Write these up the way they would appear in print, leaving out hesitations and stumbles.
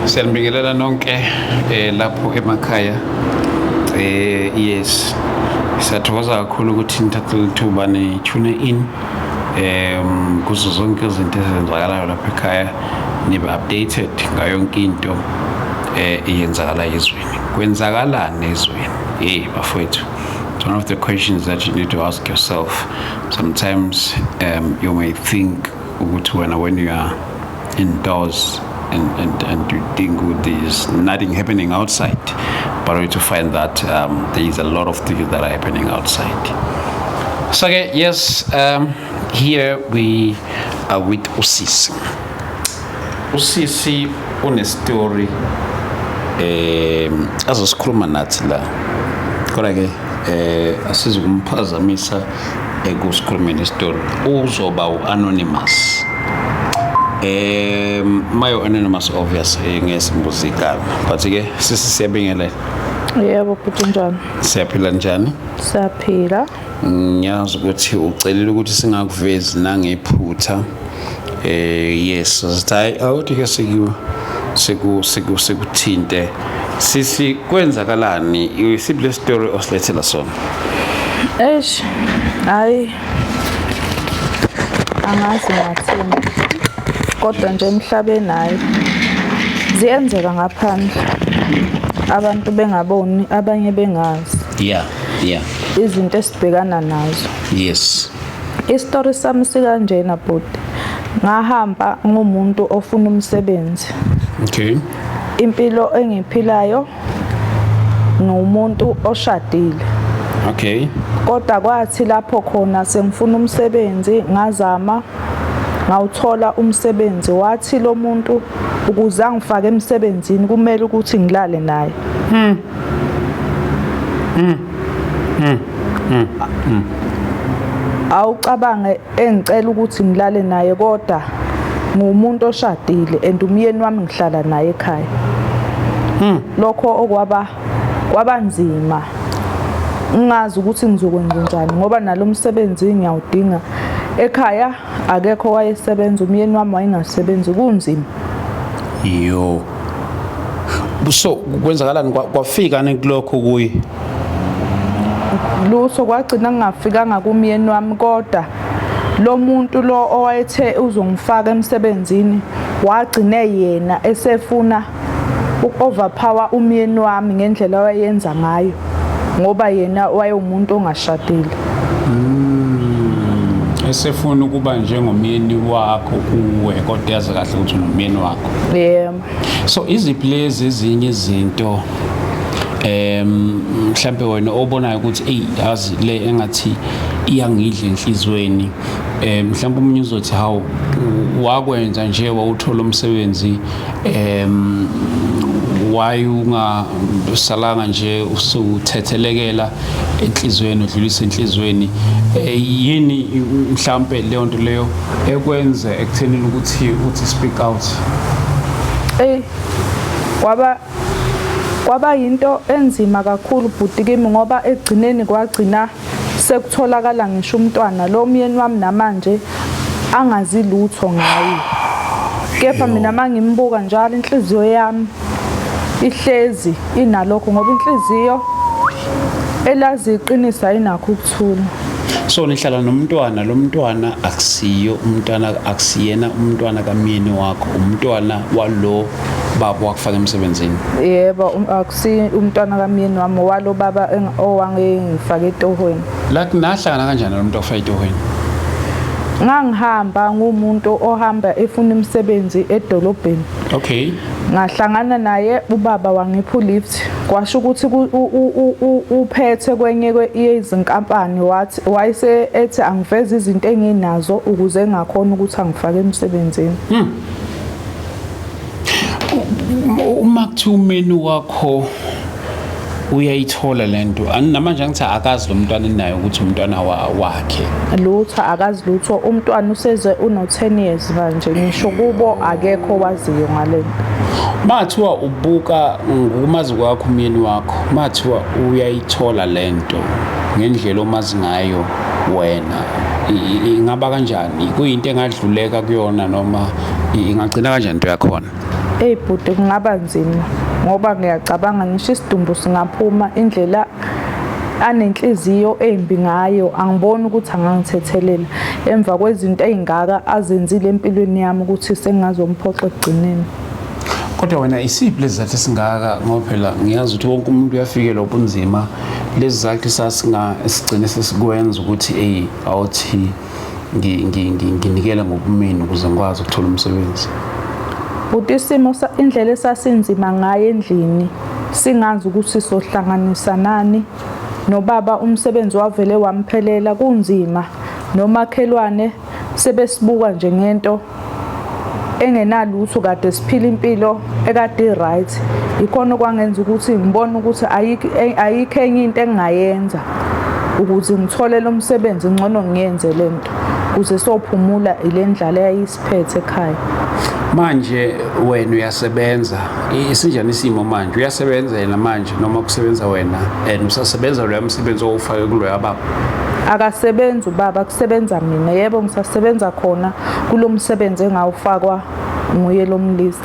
Siyanibingelela nonke lapho emakhaya. Yes. Siyathokoza kakhulu ukuthi nithathe lithuba ni tune in kuzo zonke izinto ezenzakalayo lapha ekhaya, nibe updated ngayo yonke into eyenzakala ezweni. Kwenzakalani ezweni? Hey bafowethu. It's one of the questions that you need to ask yourself. Sometimes you may think ukuthi wena, when you are indoors and you think there's nothing happening outside, but only to find that there is a lot of things that are happening outside. So okay, yes, here we are with usisi. Usisi une-story azosikhuluma nathi la, kodwa ke asizukumphazamisa ekusikhulumeni isitori, uzoba u-anonymous. Mayo anonymous, obvious, ngeke simbuze igama, but ke sisi, siyabingelela. Yebo bhuti, njani? Siyaphila, njani? Siyaphila. Ngiyazi ukuthi ucelile ukuthi singakuvezi nangephutha. Yes, sithi hayi, awuthi ke siku siku sikuthinte. Sisi, kwenzakalani? Isiphi le story osilethela sona? Eish. Hayi. Angazi ngathini. Kodwa nje emhlabeni, hayi. Ziyenzeka ngaphandle. Abantu bengaboni, abanye bengazi. Izinto esibhekana nazo. Isitori sami sikanjena bhuti. Ngahamba ngumuntu ofuna umsebenzi. Impilo engiphilayo, ngumuntu oshadile. Kodwa kwathi lapho khona sengifuna umsebenzi, ngazama, ngawuthola umsebenzi, wathi lo muntu ukuze angifake emsebenzini kumele ukuthi ngilale naye. Awucabange, engicela ukuthi ngilale naye, kodwa ngumuntu oshadile and umyeni wami ngihlala naye ekhaya. Lokho okwaba kwabanzima, ngingazi ukuthi ngizokwenza njani, ngoba nalo msebenzi ngiyawudinga. Ekhaya akekho wayesebenza, umyeni wami wayengasebenzi, kunzima. Yo, so kwenzakalani? Kwafika ni kulokho kuyi? Lutho, kwagcina kungafikanga kumyeni wami, kodwa lo muntu lo owayethe uzongifaka emsebenzini wagcine yena esefuna uku-overpower umyeni wami ngendlela awayenza ngayo, ngoba yena wayewumuntu ongashadile. Esefuna ukuba njengomyeni wakho kuwe, kodwa yazi kahle ukuthi unomyeni wakho. Yebo. So iziphi lezi ezinye izinto mhlambe wena obonayo ukuthi, ey, yazi le engathi iyangidla enhlizweni? Mhlawumbe umunye uzothi, hawu, wakwenza nje, wawuthola umsebenzi, why ungasalanga nje usuthethelekela enhlizweni, udlulisa enhlizweni? Yini mhlambe leyo nto leyo ekwenze ekuthenini ukuthi uthi speak out? Ey, kwaba yinto enzima kakhulu bhuti kimi, ngoba ekugcineni kwagcina sekutholakala ngisho umntwana lo myeni wami namanje angazi lutho ngaye. Kepha mina mangimbuka njalo, inhliziyo yami ihlezi inalokho, ngoba inhliziyo elazi iqiniso ayinakho ukuthula. So nihlala nomntwana, lo mntwana akusiyo umntwana, akusiyena umntwana kamyeni wakho, umntwana walo baba wakufaka emsebenzini? Yebo, akusi umntwana kamyeni wami, walo baba owangengifake etohweni. Like, nahlangana kanjani lo muntu ofaka etohweni? Ngangihamba ngumuntu ohamba efuna imisebenzi edolobheni. Ngahlangana naye, ubaba wangipha ulift, kwasho ukuthi uphethe kwenye yezinkampani, wathi wayese ethi angiveze izinto enginazo ukuze engakhona ukuthi angifake emsebenzini. Uma kuthiwa umyeni wakho uyayithola lento, namanje angithi akazi lo mntwana enayo ukuthi umntwana wakhe? Lutho, akazi lutho. Umntwana useze uno-10 years manje, ngisho kubo akekho waziyo ngalento. Mathiwa ubuka ngokumazi kwakho umyeni wakho, mathiwa uyayithola lento ngendlela omazi ngayo wena, ingaba kanjani? Kuyinto engadluleka kuyona noma ingagcina kanjani into yakhona? Eyi bhuti, kungaba nzima ngoba ngiyacabanga ngisho isidumbu singaphuma, indlela anenhliziyo embi ngayo angiboni ukuthi angangithethelela emva kwezinto ey'ngaka azenzile empilweni yami ukuthi sengingazomphoxa ekugcineni. Kodwa wena isiphi lezi zathu esingaka, ngoba phela ngiyazi ukuthi wonke umuntu uyafikelwa ubunzima. Lezi zakhe sasinga sigcine sesikwenza ukuthi eyi awuthi nginikele ngobumina ukuze ngikwazi ukuthola umsebenzi. Bhuti, isimo indlela esasinzima ngayo endlini, singazi ukuthi sohlanganisa nani nobaba, umsebenzi wavele wamphelela, kunzima, nomakhelwane sebesibuka nje ngento engenalutho, kade siphila impilo ekade i-right. Ikhona okwangenza ukuthi ngibone ukuthi ayikho enye into engingayenza ukuze ngithole lo msebenzi, ngcono ngiyenze le nto ukuze sophumula ile ndlala eyayisiphethe ekhaya. Manje wena uyasebenza, isinjani isimo manje? Uyasebenza yena manje noma kusebenza wena, and usasebenza loya msebenzi owufake kuloya baba? Akasebenzi ubaba, kusebenza mina. Yebo, ngisasebenza khona kulo msebenzi engawufakwa nguye lo mlisa.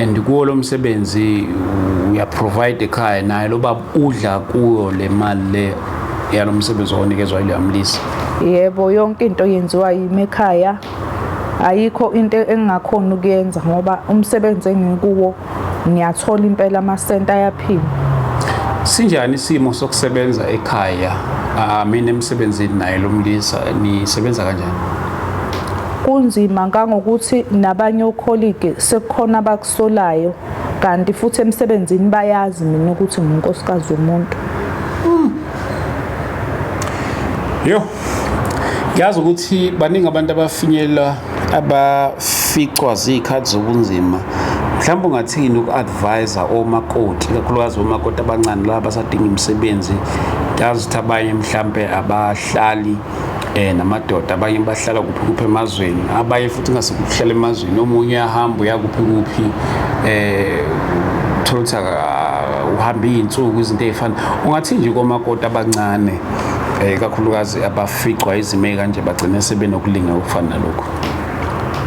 And kuwo lo msebenzi uyaprovide ekhaya, naye lo baba udla kuyo le mali le yalo msebenzi owanikezwa yiloya mlisa? Yebo, yonke into yenziwa yimi ekhaya, ayikho into engingakhona ukuyenza ngoba umsebenzi engikuwo ngiyathola impela amasenti ayaphila. Sinjani isimo sokusebenza ekhaya, mina emsebenzini naye lo mlisa, nisebenza kanjani? Kunzima ngangokuthi nabanye o-colleague sekukhona abakusolayo, kanti futhi emsebenzini bayazi mina ukuthi nginkosikazi womuntu. Yo, ngiyazi ukuthi baningi abantu abafinyelwa, abaficwa ziy'khathi zobunzima. Mhlawumbe ungathini uku-advise omakoti, ikakhulukazi omakoti abancane laba abasadinga imisebenzi? Ngiyazi ukuthi abanye mhlampe abahlali namadoda, abanye bahlala kuphi kuphi emazweni, abanye futhi ngasekuhlala emazweni, omunye uyahamba uya kuphi kuphi, thola ukuthi uhamba iy'nsuku, izinto ey'fana. Ungathi nje komakoti abancane, ikakhulukazi abaficwa izimo ey'kanje, bagcine sebenokulinga okufana nalokhu?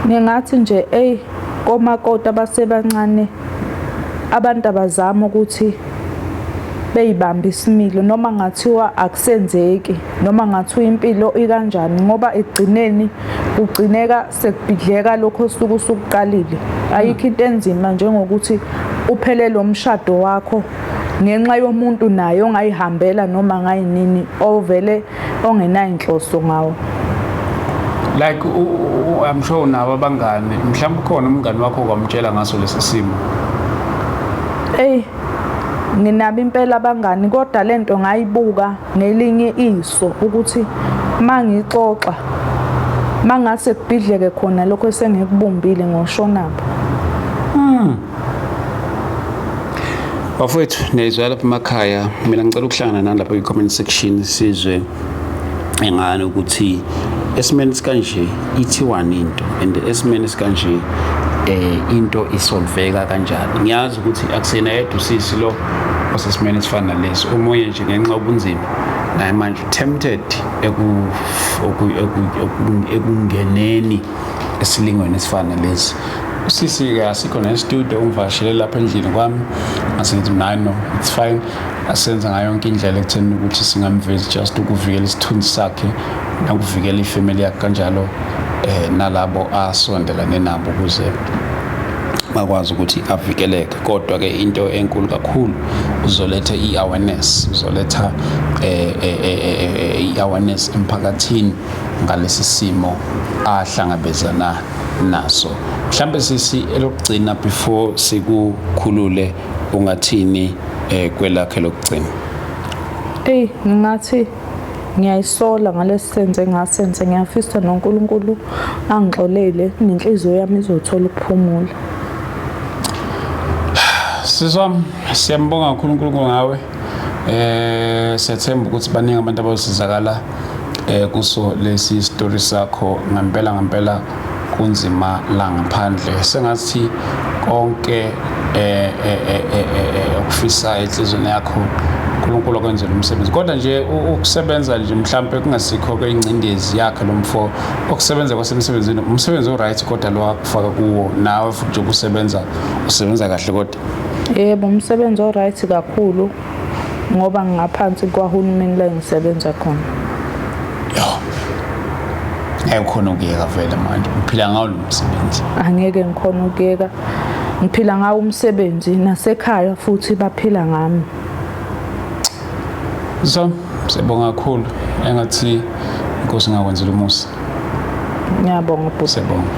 Ngingathi nje, eyi, komakoti abasebancane, abantu abazama ukuthi beyibambe isimilo, noma ngathiwa akusenzeki, noma ngathiwa impilo ikanjani, ngoba ekugcineni kugcineka sekubhidleka lokho osuke usukuqalile. Ayikho into enzima njengokuthi uphelele umshado wakho ngenxa yomuntu naye ongayihambela noma ngayinini, ovele ongenayo inhloso ngawo. Like I'm sure unabo abangani, mhlawumbe ukhona umngani wakho kwamtshela ngaso lesi simo? Eyi, nginabo impela abangani, kodwa lento ngayibuka ngelinye iso ukuthi mangixoxa mangase kubhidleke khona lokho esengikubumbile ngoshonapho. Bafowethu, niyayizwa lapha emakhaya. Mina ngicela ukuhlangana nani lapha kwi-comment section, sizwe engane ukuthi esimeni esikanje ithiwani into, and esimeni esikanje into isolveka kanjani. Ngiyazi ukuthi akusena yedwa usisi lo osesimeni esifana nalesi, omunye nje ngenxa yobunzima naye manje tempted ekungeneni esilingweni esifana nalesi. Usisi-ke asikho ne-studio, ungivakashele lapha endlini kwami, ngase ngithi mina no, it's fine, asenza ngayo yonke indlela ekutheni ukuthi singamvezi, just ukuvikela isithunzi sakhe nokuvikela ifamily yakhe kanjalo, nalabo asondelane nabo, ukuze bakwazi ukuthi avikeleke. Kodwa-ke into enkulu kakhulu, uzoletha i-awareness, uzoletha i-awareness emphakathini ngalesi simo ahlangabezana naso. Mhlambe sisi, elokugcina before sikukhulule, ungathini kwelakhe lokugcina? Eyi, ngingathi ngiyayisola ngalesi senze engasenze, ngiyafisa noNkulunkulu angixolele nenhliziyo yami izothola ukuphumula. Sisi wami, siyambonga kakhulu uNkulunkulu ngawe. Siyathemba ukuthi baningi abantu abazosizakala kuso lesi story sakho. Ngempela ngempela kunzima la ngaphandle, sengathi konke eh, eh, eh, eh, eh okufisayo enhlizweni yakho uNkulunkulu akwenzele umsebenzi kodwa nje ukusebenza nje mhlambe kungasikho ke ingcindezi yakhe lo mfo okusebenza kwasemsebenzini umsebenzi o-right kodwa lo akufaka kuwo nawe futhi nje ukusebenza usebenza kahle kodwa yebo umsebenzi o-right kakhulu ngoba ngingaphansi kwahulumeni la ngisebenza khona yo ngeke khona ukuyeka vele manje uphila ngawo lo msebenzi angeke ngikhona ukuyeka ngiphila ngawo umsebenzi nasekhaya futhi baphila ngami so siyabonga kakhulu engathi inkosi ingakwenzela umusa ngiyabonga bhuti siyabonga.